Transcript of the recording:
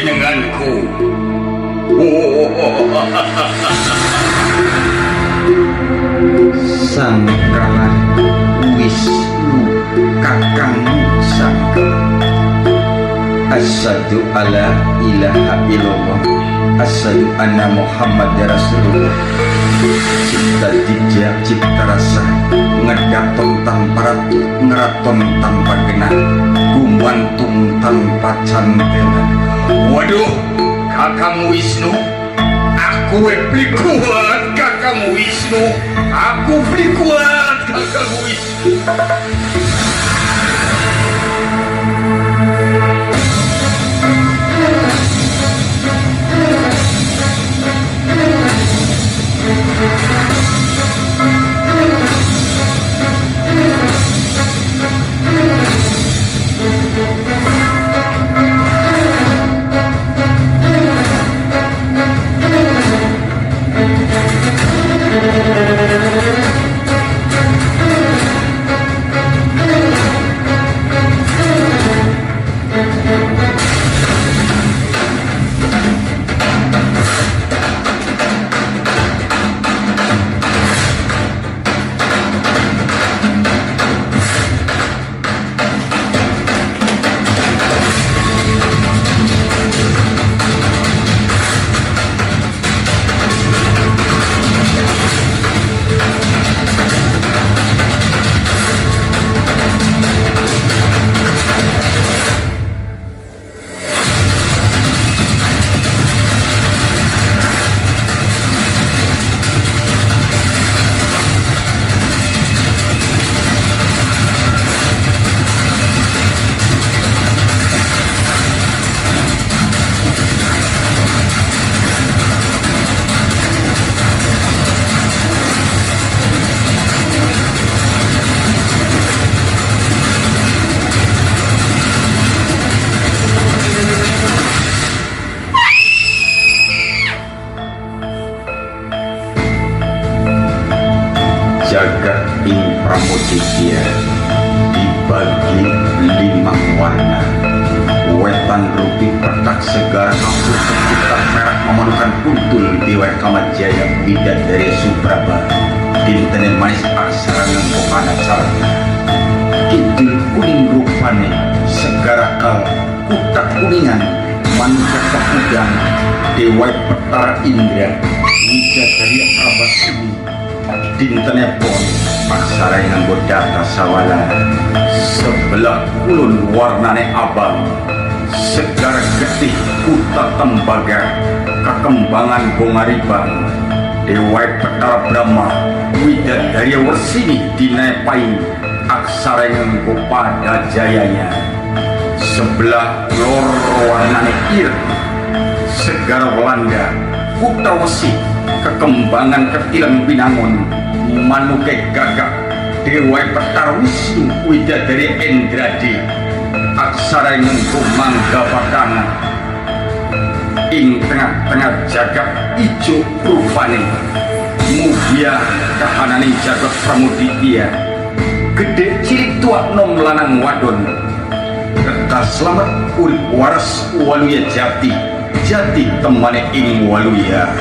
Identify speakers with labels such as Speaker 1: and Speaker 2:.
Speaker 1: panjenenganku.
Speaker 2: Sangkala Wisnu kakangmu sangka. Asyhadu alla ilaha illallah, asyhadu anna Muhammad Rasulullah. Cipta jejak cipta rasa, ngedaton tanpa ratu, ngeraton tanpa genah, gumantung tanpa cantena.
Speaker 1: Waduh, Kakang Wisnu, aku beli kuat Kakang Wisnu, aku beli kuat Kakang Wisnu.
Speaker 2: Jagat ing Pramoditya dibagi 5 warna. Wetan rupi petak segar kapur tercipta merah memadukan kuntul dewa Kamajaya bidadari Supraba. Dintene manis aksara ngempokana carta. Kidul kuning rupane segara kal kutak kuningan manuka kepudang dewa Petara Indra widadari Prabasini. Dintene pon aksara nganggo data sawala. Sebelah kulon warnane abang segar getih kuta tembaga kekembangan bunga ribang dewa Petara Brahma widadari Wersini dinae paing aksara nganggo pada jayanya. Sebelah lor warnane ireng segar Belanda kuta wesi kekembangan ketilang binangun manuke gagak dewa Petara Wisnu widadari Endradi aksara nganggo mangga pakangan. Ing tengah-tengah jagat ijo rupane mugia kahanane jagat Pramoditya gede cilik tua nom lanang wadon kerta selamat urip waras waluya jati jati temane ing waluya.